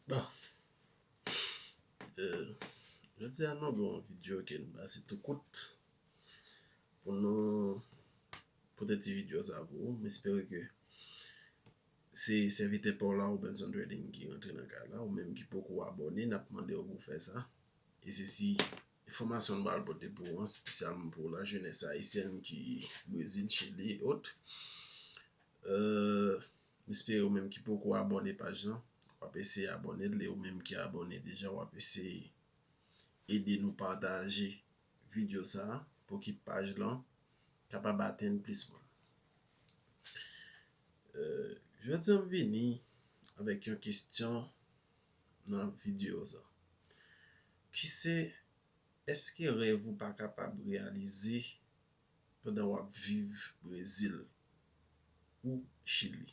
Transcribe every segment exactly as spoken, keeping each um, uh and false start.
Bon, euh, jodi a nou gen yon videyo ke n pase tou kout pou nou pote ti videyo sa pou ou. M espere ke se sèvitè pa w la, Robinson Trading, ki rantre nan kay la. Ou menm ki poko abòne, n ap mande w pou w fè sa. E se si enfòmasyon n pral pote pou ou an, espesyalman pou lajenès ayisyèn ki Brezil, Chili e ot. Euh, m espere ou menm ki poko abòne paj lan, w ap eseye abòne l, e ou menm ki abòne deja, w ap eseye ede nou pataje videyo sa a pou ki paj lan kapab atenn plis moun. Euh, jodi a m vini avèk yon kesyon nan videyo sa. Ki se, èske rèv ou pa kapab reyalize pandan w ap viv Brezil ou Chili?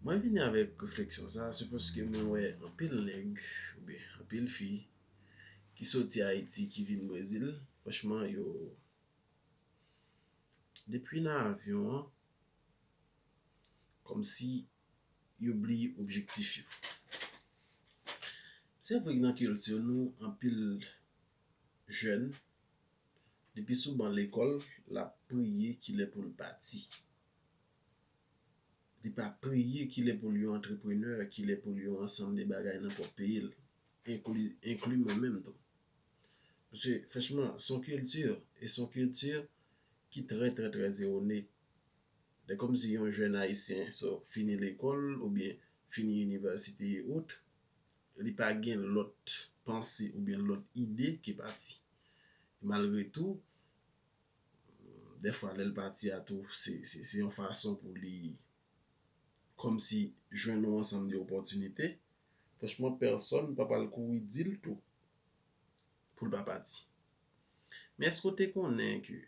Mwen vini avèk refleksyon sa, se paske mwen wè anpil nèg, oubyen anpil fi, ki soti Ayiti, ki vin Brezil, franchman, yo, depi nan avyon an, kòmsi yo bliye objektif yo. Se vre nan kilti nou, anpil jèn, depi sou ban lekòl, l ap priye kilè pou l pati. Li pa priye kilè pou l yon antreprenè, kilè pou l yon ansanm de bagay nan pwòp peyi l, enkli, enkli mwen menm tou. Paske, franchman, se yon kilti, e se yon kilti ki trè, trè, trè erone. Se kòmsi yon jèn ayisyen, so, fini lekòl oubyen fini inivèsite e ot, li pa gen lòt panse oubyen lòt ide ke pati. Malgre tou, dèfwa, lè l pati a tou, se, se, se yon fason pou li kòmsi jwenn yon ansanm de opòtinite. Franchman, pèsonn pa pral kouri di l tou pou l pa pati. Men èske w te konnen ke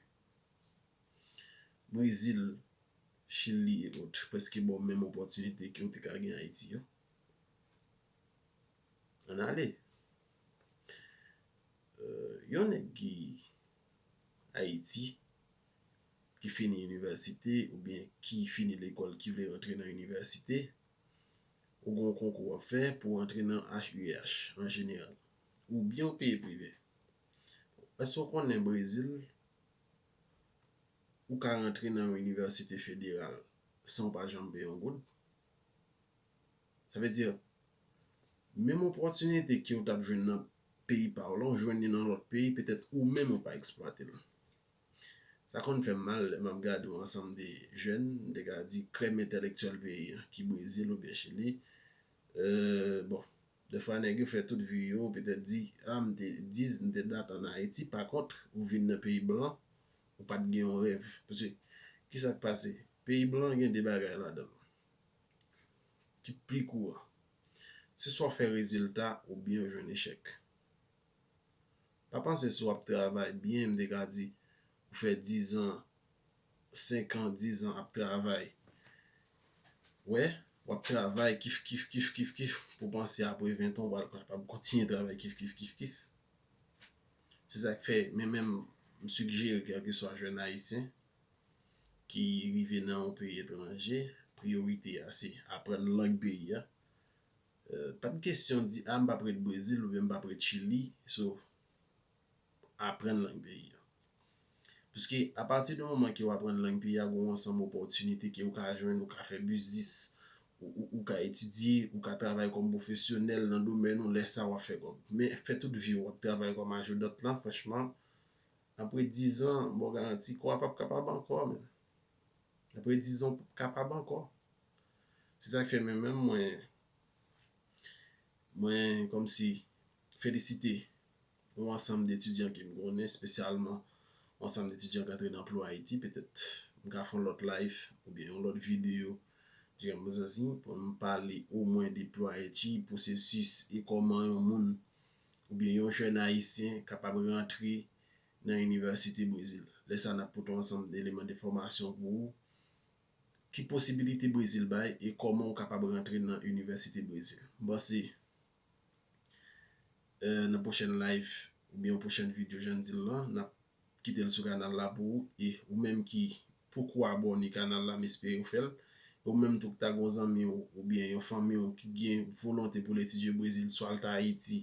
Brezil, Chili e ot prèske ba w menm opòtinite ke w te ka gen Ayiti yo? Ann ale. Euh, yon nèg ki Ayiti, ki fini inivèsite oubyen ki fini lekòl, ki vle rantre nan inivèsite, ou gen yon konkou w ap fè pou w rantre nan H U E H an jeneral, oubyen w peye prive. Èske w konnen Brezil, ou ka rantre nan yon inivèsite federal san w pa janm peye yon goud? Sa vle di, menm opòtinite ke w t ap jwenn nan peyi pa w la, w jwenn li nan lòt peyi, petèt ou menm ou pa eksplwate l. Sa konn fè m mal lè m ap gade yon ansanm de jèn, m te ka di krèm entèlektyèl peyi an, ki Brezil oubyen Chili. Euh, bon, dèfwa nèg yo fè tout vi yo, petèt di, a, m te dis, m te dat ann Ayiti, pa kont, ou vin nan peyi blan, ou pa t gen yon rèv. Paske, kisa k pase? Peyi blan gen de bagay ladan l ki pi kouran. Se swa w fè rezilta oubyen w jwenn echèk. Pa panse si w ap travay byen, m te ka di, ou fè dizan, senk an, dizan ap travay. Wè, w ap travay kif, kif, kif, kif, kif, pou panse apre ven tan, w pral kapab kontinye travay kif, kif, kif, kif. Se sa k fè, men menm, m sijere kèlkeswa jèn ayisyen ki rive nan yon peyi etranje, priyorite a se aprann lang peyi a. Euh, pa t kesyon di, a, m p ap ret Brezil oubyen m p ap ret Chili, so, aprann lang peyi a. Paske apati de moman ke w aprann lang peyi a, gen yon ansanm opòtinite ke ou ka jwenn, ou ka fè biznis, ou, ou, ou ka etidye, ou ka travay kòm pwofesyonèl nan domèn ou, lè sa w ap fè kòb. Men fè tout vi w ap travay kòm ajodant lan, franchman, apre dizan, m ba w garanti, kò a p ap kapab ankò, men. Apre dizan, w p ap kapab ankò. Se sa k fè men menm mwen, mwen kòmsi felisite yon ansanm de etidyan ke m konnen, espesyalman yon ansanm de etidyan k antre nan Plouyè Ayiti. Petèt m ka fè yon lòt live oubyen yon lòt videyo, Jerem Zanzi, pou m pale omwen de Plouyè Ayiti, pwosesis e kòman yon moun oubyen yon jèn ayisyen kapab rantre nan inivèsite Brezil. Lè sa, n ap pote yon ansanm eleman de enfòmasyon pou ou. Ki posibilite Brezil bay e kòman w kapab rantre nan inivèsite Brezil? M panse, euh, nan pwochèn live oubyen yon pwochèn videyo, jan n di l lan, n ap kite l sou kanal la pou ou. E ou menm ki poko abòne kanal la, m espere w fè l. ou menm tou ki ta gen yon zanmi w oubyen yon fanmi w ki gen volonte pou l etidye Brezil, swa l ta Ayiti,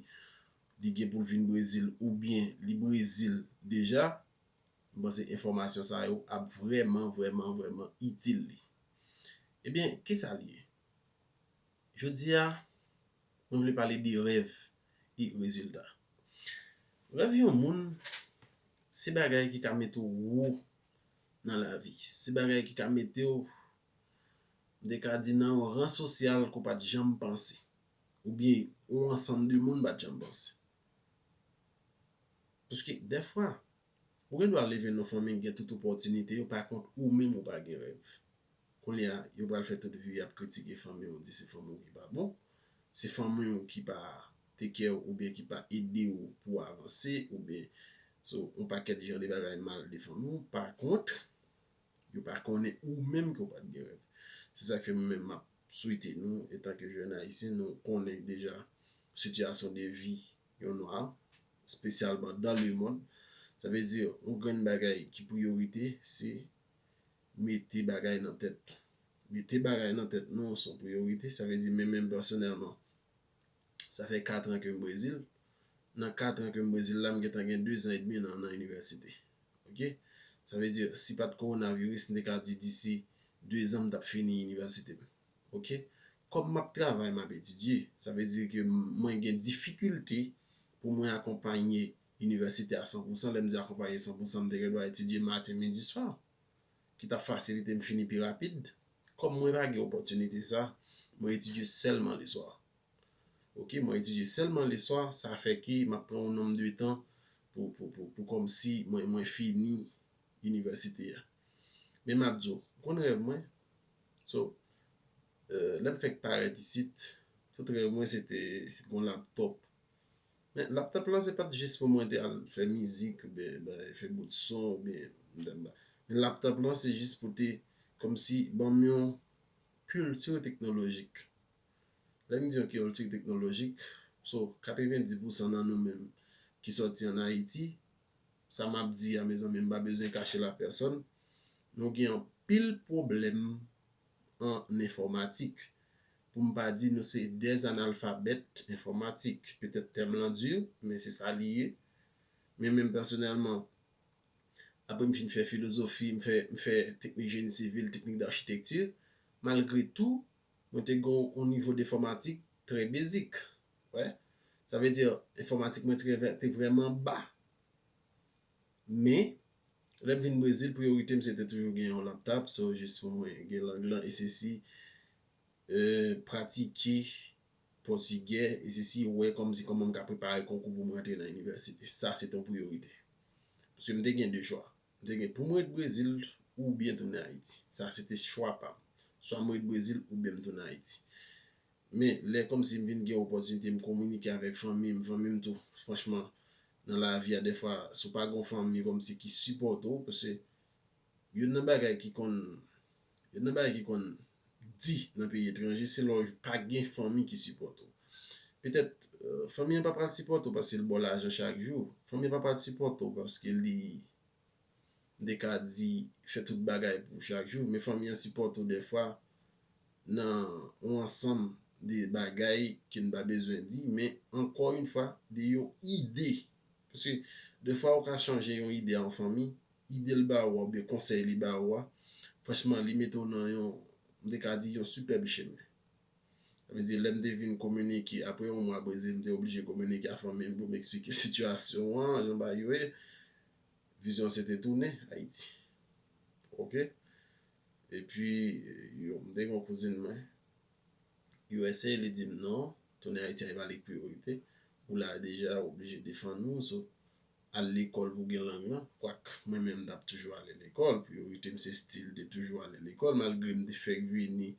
li gen pou l vin Brezil, oubyen li Brezil deja, m panse enfòmasyon sa yo ap vrèman, vrèman, vrèman itil li. Ebyen, kisa l ye? Jodi a, mwen vle pale de rèv e rezilta. Rèv yon moun, se bagay ki ka mete w wo nan lavi. Se bagay ki ka mete w, m te ka di, nan yon ran sosyal ke w pa t janm panse. Oubyen yon ansanm de moun pa t janm panse. Paske, dèfwa, ou gen dwa leve nan fanmi ki gen tout opòtinite yo, pa kont ou menm ou pa gen rèv. Kounye a, yo pral fè tout vi y ap kritike fanmi w, di se fanmi w ki pa bon, se fanmi w ki pa take care w oubyen ki pa ede w pou w avanse, oubyen, so, yon pakèt jan de bagay mal de fanmi w. Pa kont, yo pa konnen ou menm ke w pa t gen rèv. Se sa k fè mwen menm m ap swete nou, etanke jèn ayisyen, nou konnen deja sitiyasyon de vi yon nwa, espesyalman dans le monde. Sa vle di, yon grenn bagay ki priyorite, se mete bagay nan tèt nou. Mete bagay nan tèt nou, se yon priyorite. Sa vle di, men menm pèsonèlman, sa fè kat an ke m Brezil. Nan kat an ke m Brezil la, m gentan gen de zan edmi nan, nan inivèsite. Oke? Sa vle di, si pa t kowonaviris, m te ka di disi de zan, m t ap fini inivèsite m. Oke? Kòm m ap travay, m ap etidye, sa vle di ke m, mwen gen difikilte pou mwen akonpanye inivèsite a san pou san. Lè m di akonpanye san pou san, m te gen dwa etidye maten, midi, swa, ki t ap fasilite m fini pi rapid. Kòm mwen pa gen opòtinite sa, mwen etidye sèlman leswa. Oke, mwen etidye sèlman leswa, sa fè ke m ap pran yon nonm de tan pou, pou, pou, pou kòmsi mwen, mwen fini inivèsite a. Men m ap di w, ou konn rèv mwen? So, euh, lè m fèk parèt isit, tout rèv mwen se te gon laptòp. Men laptòp lan se pa t jis pou mwen te al fè mizik, oubyen bay, fè bout son, oubyen, men laptòp lan se jis pou te kòmsi ban m yon kilti teknolojik. Lè m di yon kilti teknolojik, so, katrevenndis pou san nan nou menm ki sòti ann Ayiti, sa m ap di a, mezanmi, m pa bezwen kache l a pèsòn, nou gen anpil pwoblèm an enfòmatik. Pou m pa di nou se dè analfabèt enfòmatik. Petèt tèm lan di, men se sa li ye. Men menm pèsonèlman, apre m fin fè filozofi, m fè, m fè teknik jeni sivil, teknik dachitekti, malgre tou, mwen te gen yon nivo de enfòmatik trè basic. Wè. Sa vle di, enfòmatik mwen trè, te vrèman ba. Men, lè m vin Brezil, priyorite m se te toujou gen yon laptòp, so jis pou mwen gen lang lan, e sesi, euh, pratike pòtigè, e sesi, wè kòmsi kòman m ka prepare konkou pou mwen antre nan inivèsite. Sa se te yon priyorite. Paske m te gen de chwa. M te gen pou mwen ret Brezil oubyen tounen Ayiti. Sa se te chwa pa m. Swa mwen ret Brezil oubyen m tounen Ayiti. Men, lè kòmsi m vin gen opòtinite m kominike avèk fanmi m, fanmi m tou, franchman, nan lavi a, dèfwa, si w pa gen yon fanmi kòmsi ki sipòte w, paske youn nan bagay ki konn, youn nan bagay ki konn di nan peyi etranje, se lè w pa gen fanmi ki sipòte w. Petèt, euh, fanmi an pa pral sipòte w paske l ba w lajan chak jou. Fanmi an pa pral sipòte w paske li, m te ka di, fè tout bagay pou w chak jou, men fanmi an sipòte w dèfwa nan yon ansanm de bagay ke n pa bezwen di, men ankò yon fwa, de yon ide. Paske dèfwa ou ka chanje yon ide a yon fanmi, ide l ba ou a, oubyen konsèy li ba ou a, franchman, li mete w nan yon, m te ka di, yon sipèb chemen. Sa vle di, lè m te vin kominike, apre yon mwa Brezil, m te oblije kominike a fanmi m pou m eksplike sitiyasyon an, jan bagay yo ye. Vizyon se te tounen Ayiti. Oke? Epi, yo, m te gen yon kouzin mwen, U S A, li di m non, tounen Ayiti a pa li priyorite. Ou la deja, ou oblije defann ou, so, al lekòl pou gen lang lan. Kwak, mwen menm, m t ap toujou ale lekòl, priyorite m se still de toujou ale lekòl, malgre m te fèk vini,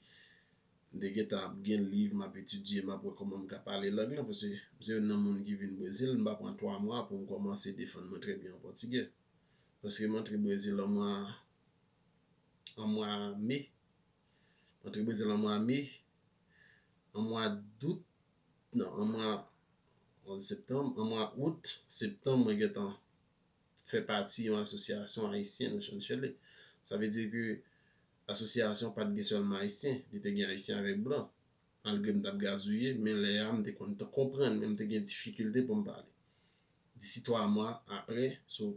m te gentan ap gen liv, m ap etidye, m ap wè kòman m ka pale lang lan, paske m se youn nan moun ki vin Brezil, m pa pran twa mwa pou m kòmanse defann mwen trè byen an pòtigè. Paske m antre Brezil an mwa, an mwa me. M antre Brezil an mwa me. An mwa dout, non, an mwa, an septanm, an mwa out, septanm, mwen gentan fè pati yon asosyasyon ayisyen nan Chanchele. Sa vle di ke Asosyasyon pa t gen sèlman Ayisyen, li te gen Ayisyen avèk blan. Malgre m t ap gazouye, men lè a, m te konn t-, konprann, men m te gen difikilte pou m pale. Disi twa mwa apre, so,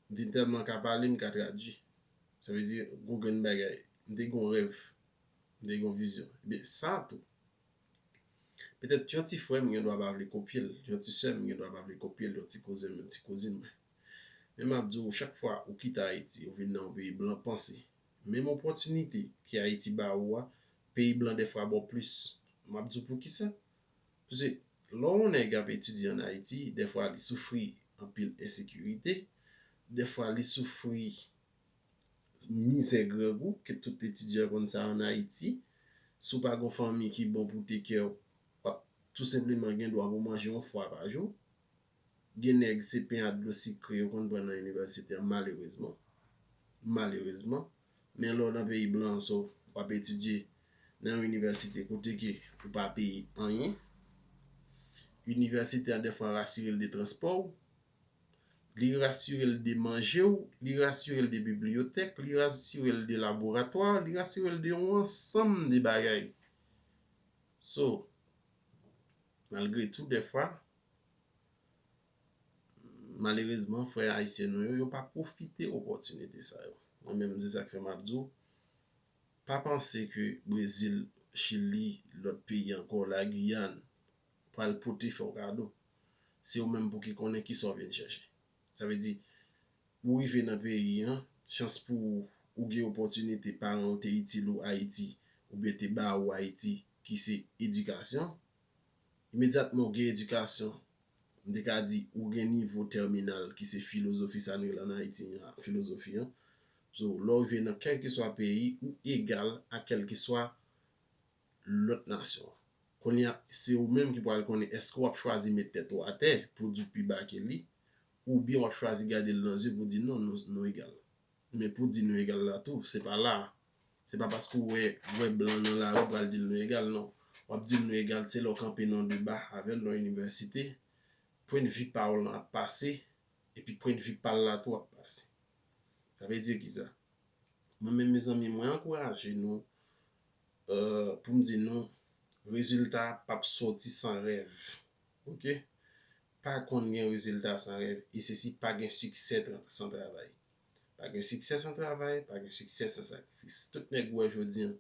m te tèlman ka pale, m ka tradui. Sa vle di, gon grenn bagay. M te gon rèv. M te gon vizyon. Ebyen, sa tou. Petèt yon ti frè m gen dwa pa vle kopye l, yon ti sè m gen dwa pa vle kopye l, yon ti kouzen m, yon ti kouzin mwen. Men m ap di w, chak fwa ou kite Ayiti, ou vin nan yon peyi blan, panse, menm opòtinite ke Ayiti ba ou a, peyi blan dèfwa ba w plis. M ap di w poukisa. Paske lè yon nèg ap etidye ann Ayiti, dèfwa li soufri anpil ensekirite, dèfwa li soufri mizè grangou, ke tout etidyan konn sa ann Ayiti. Si w pa gon fanmi ki bon pou teke w, w ap tou senpleman gen dwa pou manje yon fwa pa jou. Gen nèg se pen ak dlo sikre yo konn pran nan inivèsite an, malerezman. Malerezman. Men lè w nan peyi blan an, so, w ap etidye nan yon inivèsite kote ke ou pa peye anyen. Inivèsite an dèfwa rasire l de transpò w. Li rasire l de manje w, li rasire l de bibliyotèk, li rasire l de laboratwa, li rasire l de yon ansanm de bagay. So, malgre tou, dèfwa, malerezman, frè ayisyen nou yo, yo pa pwofite opòtinite sa yo. Mwen menm, se sa k fè m ap di w, pa panse ke Brezil, Chili, lòt peyi ankò, Lagiyàn, pral pote fè w kado. Se ou menm pou ki konnen kisa w vin chèche. Sa vle di, ou rive nan peyi an, chans pou ou, ou gen opòtinite paran w te itil ou Ayiti, oubyen te ba ou Ayiti, ki se edikasyon. Imedyatman ou gen edikasyon, m te ka di ou gen nivo tèminal, ki se filozofi sa nou rele ann Ayiti an, filozofi an. So, lè w rive nan kèlkeswa peyi, ou egal a kèlkeswa lòt nasyon an. Kounye a, se ou menm ki pral konnen èske w ap chwazi met tèt ou atè pou di w pi ba ke li, oubyen w ap chwazi gade l nan zye pou di non, nou, nou egal. Men pou di nou egal la tou, se pa la. Se pa paske w wè, w wè blan nan lari, w pral di l nou egal, non. W ap di l nou egal, se lè w kanpe nan deba avè l nan inivèsite, pwennvi pa w lan ap pase, epi pwennvi pa l la tou ap pase. Sa vle di kisa? Mwen menm, mezanmi, mwen ankouraje nou, euh, pou m di nou, rezilta p ap soti san rèv. Oke? Pa konn gen rezilta san rèv, e se si pa gen siksè tra-, san travay. Pa gen siksè san travay, pa gen siksè san sakrifis. Tout nèg ou wè jodi an,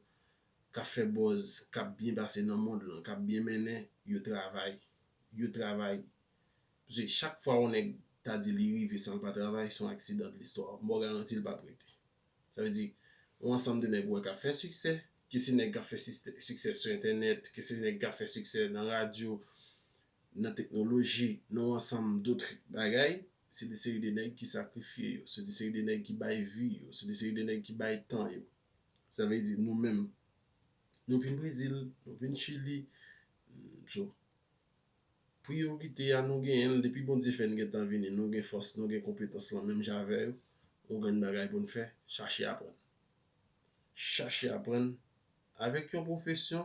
k ap fè buzz, k ap byen pase nan mond lan, k ap byen mennen, yo travay. Yo travay. Paske chak fwa yon nèg ta di li rive san l pa travay, se yon aksidan de listwa. M ba w garanti l p ap rete. Sa vle di, yon ansanm de nèg ou wè k ap fè siksè, ke se nèg k ap fè siste-, siksè sou entènèt, ke se nèg k ap fè siksè nan radyo, nan teknoloji, nan yon ansanm dòt bagay, se de seri de nèg ki sakrifye yo, se de seri de nèg ki bay vi yo, se de seri de nèg ki bay tan yo. Sa vle di, nou menm, nou vin Brezil, nou vin Chili, so, priyorite a nou genyen l, depi Bondye fè n gentan vini, nou gen fòs, nou gen konpetans lan menm jan avè yo, yon grenn bagay pou n fè, chache aprann. Chache aprann avèk yon pwofesyon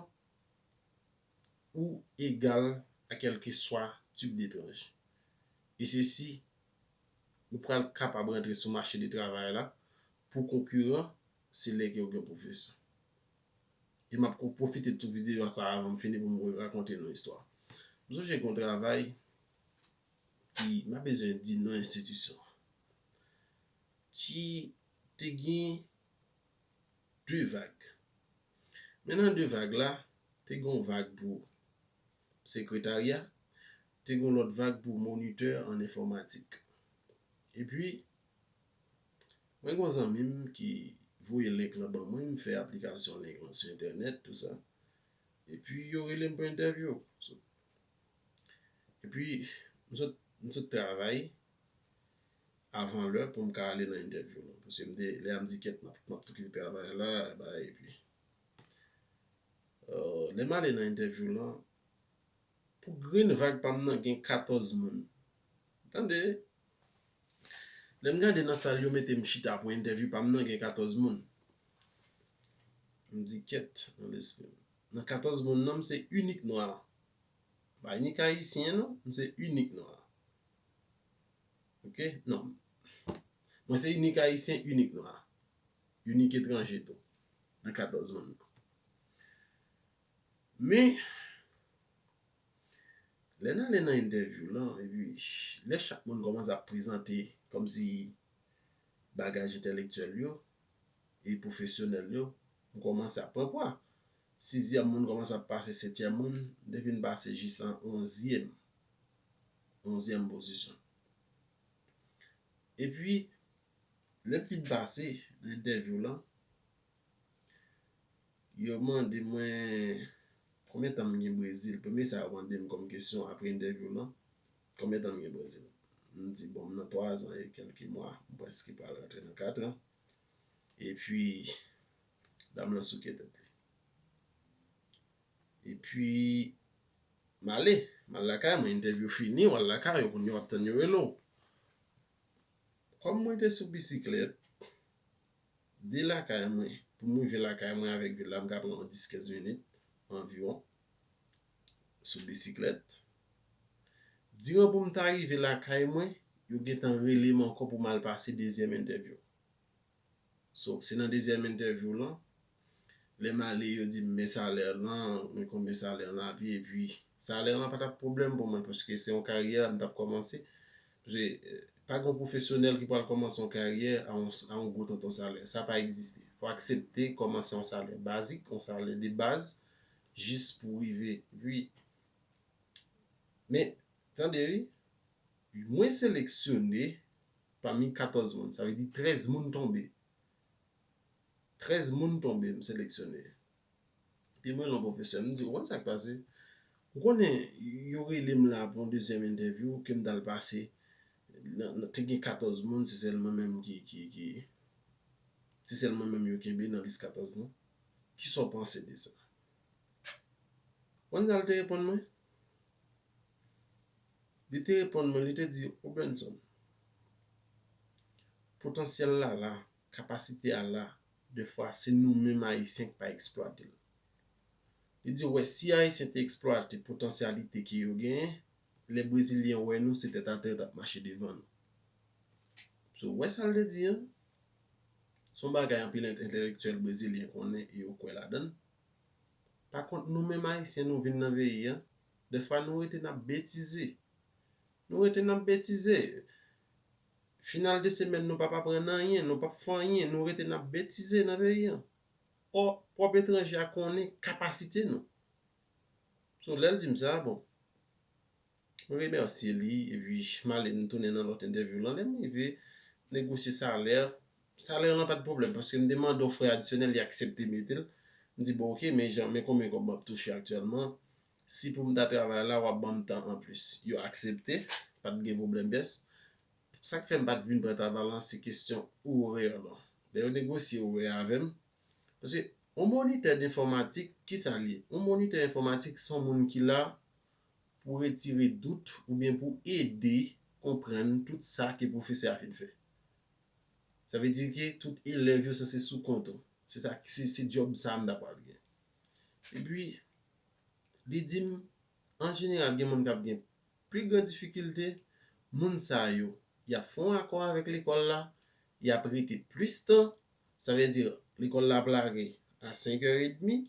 ou egal a kèlkeswa tip de tranj. E se si ou pral kapab rantre sou mache de travay la pou konkiran, se lè ke w gen pwofesyon. E m ap ko-, pwofite de tou videyo sa avan m fini pou m rakonte nou istwa. M sonje gen yon travay ki, m ap bezwen di non enstitisyon an, ki te gen de vag. Men nan de vag la, te gen yon vag pou sekretarya, te gen yon lòt vag pou monitè an enfòmatik. Epi, mwen gen yon zanmi m ki voye link lan ban mwen, m fè aplikasyon link lan sou entènèt, tou sa. Epi, yo rele m pou entèvyou. So, epi, m sot, m sot travay avan lè pou m ka ale nan entèvyou lan. Paske m te, lè a m di kèt, m ap, m ap tou kite travay la, bay, epi, euh, lè m ale nan entèvyou lan, pou grenn vag pa m nan gen katòz moun. Tande, lè m gade nan sal yo mete m chita pou entèvyou pa m nan gen katòz moun. M di kèt nan lespri m. Nan katòz moun nan, m se inik nwa. Pa inik ayisyen, non, m se inik nwa. Oke? Non. Mwen se inik ayisyen, inik nwa. inik etranje tou, nan katòz moun nan. Men, lè n ale nan entèvyou lan, epi lè chak moun kòmanse ap prezante kòmsi bagaj entèlektyèl yo e pwofesyonèl yo, m kòmanse ap pran pwa. Sizyèm moun kòmanse ap pase, setyèm moun, m te vin pase jis an onzyèm, onzyèm pozisyon. Epi, lè m fin pase nan entèvyou lan, yo mande mwen konbyen tan m gen Brezil. Premye sa yo mande m kòm kesyon apre entèvyou lan, konbyen tan m gen Brezil. M di, bon, m nan twa zan e kèlke mwa, m prèske pral rantre nan kat an. Epi, dam lan souke tèt li. Epi, m ale. M al lakay mwen, entèvyou fini, w al lakay ou, kounye a w ap tann yo rele w. Kòm mwen te sou bisiklèt, de lakay mwen, pou m rive lakay mwen avèk vil la, m ka pran yon dis kenz minit anviwon sou bisiklèt. Diran pou m ta rive lakay mwen, yo gentan rele m ankò pou m al pase dezyèm entèvyou. So, se nan dezyèm entèvyou lan, lè m ale, yo di m men salè lan, men konbyen salè lan ap ye, epi salè lan pa t ap pwoblèm pou mwen, paske se yon karyè m t ap kòmanse. Paske, eh, pa gen yon pwofesyonèl ki pral kòmanse yon karyè a yon, a yon gwo tonton salè. Sa pa egziste. Fò aksepte kòmanse yon salè bazik, yon salè de baz, jis pou rive. Epi, men, tande wi, mwen seleksyone pami katòz moun, sa vle di trèz moun tonbe. Trèz moun tonbe, m seleksyone. Epi mwen rele yon pwofesè, m di, ou konn sa k pase? Ou konnen, yo rele m la pou yon dezyèm entèvyou ke m t al pase. Nan, nan, te gen katòz moun, se sèl mwen menm ki, ki, ki, se sèl mwen menm yo kenbe nan lis katòz lan. Kisa w panse de sa? Ou konn sa l te reponn mwen? Li te reponn mwen, li te di, Robenson, potansyèl la la, kapasite a la, defwa se nou menm Ayisyen k pa eksplwate l. Li di, w wè, si Ayisyen te eksplwate potansyalite ke yo genyen, lè Brezilyen wè nou, se tèt atè yo t ap mache devan nou. So, w wè sa l te di an? Se yon bagay anpil ent-, entèlektyèl brezilyen konnen e yo kwè ladan l. Pa kont, nou menm Ayisyen, nou vin nan peyi an, defwa nou rete n ap betize. Nou rete n ap betize. Final de semèn, nou p ap aprann anyen, nou p ap fè anyen, nou rete n ap betize nan peyi an. Ò, pwòp etranje a konnen kapasite nou. So, lè l di m sa, bon, m remèsye li, epi m ale, m tounen nan lòt entèvyou lan. Lè m rive, negosye salè, salè lan pa t pwoblèm, paske m te mande yon frè adisyonèl, li aksepte mete l. M di, bon, oke, men jan, men konbyen kòb m ap touche aktyèlman? Si pou m ta travay la, w ap ban m tan anplis. Yo aksepte, pa t gen pwoblèm pyès. Sa k fè m pa t vin pran travay lan, se kesyon orè lan. Lè yo negosye orè avè m, paske yon monitè de enfòmatik, ki sa l ye? Yon monitè enfòmatik se yon moun ki la pou retire dout oubyen pou ede konprann tout sa ke pwofesè a fin fè. Sa vle di ke tout elèv yo sanse sou kont ou. Se sa, se, se djòb sa a m ta pral gen. Epi, li di m, an jeneral, gen moun k ap gen pli gran difikilte, moun sa yo, y ap fè yon akò avèk lekòl la, y ap rete plis tan, sa vle di, lekòl la ap lage a senk è edmi,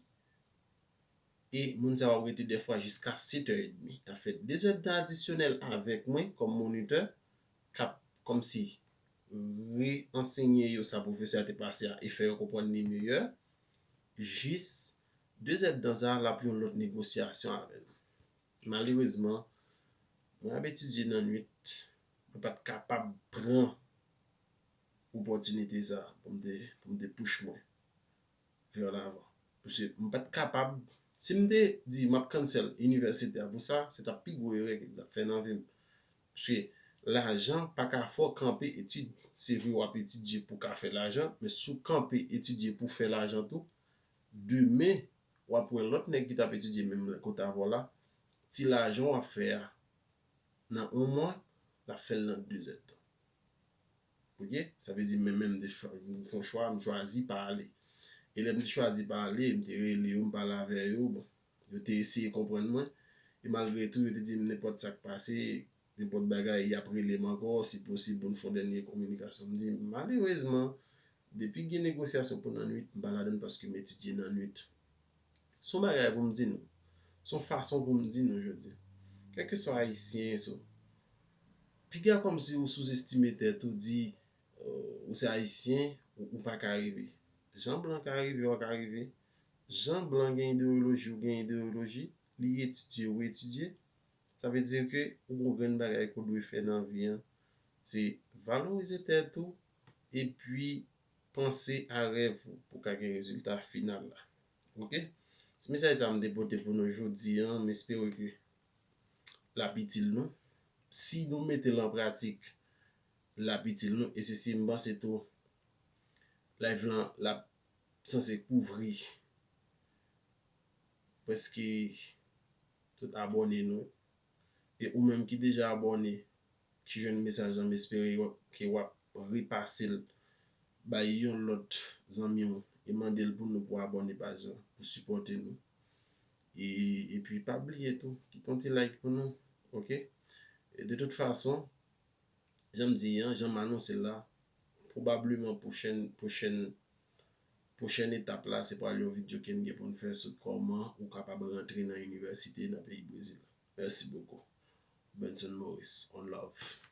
e moun sa yo ap rete dèfwa jiska sèt è edmi. Y ap fè de zèdtan adisyonèl avèk mwen kòm monitè, k ap kòmsi re-ansenye yo sa pwofesè a te pase a e fè yo konprann li meyè, jis de zèdtan sa a, l ap yon lòt negosyasyon avè m. Malerezman, mwen ap etidye nan nwit, mwen pa t kapab pran opòtinite sa a pou m te, pou m te push mwen vers l'avant. Paske m pa t kapab, si m te di m ap cancel inivèsite a pou sa, se t ap pi gwo erè ke m t ap fè nan vi m. Paske lajan pa ka fè w kanpe etid. Se vre w ap etidye pou w ka fè lajan, men si w kanpe etidye pou w fè lajan tou, demen, w ap wè lòt nèg ki t ap etidye menm kote avè w la, ti lajan w ap fè a, nan yon mwa, l ap fè l nan de zèdtan. Oke? Sa vle di, men menm m te fè, m fè yon chwa, m chwazi pa ale. E lè m te chwazi pa ale, m te rele yo, m pale avè yo, bon, yo te eseye konprann mwen. E malgre tou, yo te di m nenpòt sa k pase, nenpòt bagay, y ap rele m ankò, si posib, pou n fè yon dènye kominikasyon. M di, malerezman, Depi gen negosyasyon pou nan nwit, m pa ladan l paske m etidye nan nwit. Se yon bagay pou m di nou. Se yon fason pou m di nou jodi. Kèlkeswa ayisyen, so, piga kòmsi ou souzestime tèt ou, di, euh, ou se ayisyen, ou, ou pa ka rive. Jan blan ka rive, ou ka rive. Jan blan gen ideyoloji, ou gen ideyoloji, li etidye, ou etidye. Sa vle di ke ou gon grenn bagay ke w dwe fè nan vi an, se valorize tèt ou, epi panse a rèv ou pou w ka gen rezilta final la. Oke? Se mesaj sa m te pote pou nou jodi an, m espere ke l ap itil nou. Si nou mete l an pratik, l ap itil nou. E se si m panse tou, live lan, l ap sanse kouvri prèske tout abòne nou. E ou menm ki deja abòne, ki jwenn mesaj lan, m espere w ap, ke w ap repase l bay yon lòt zanmi w e mande l pou nou pou abòne paj lan, pou sipòte nou. E, epi pa bliye tou, kite yon ti like pou nou, oke? E de tout fason, jan m di an, jan m anonse l la, pwobableman pwochèn, pwochèn, pwochèn etap la, se pral yon videyo ke n gen pou n fè sou kòman ou kapab rantre nan inivèsite nan peyi Brezil. Merci beaucoup. Benson Maurice, on love.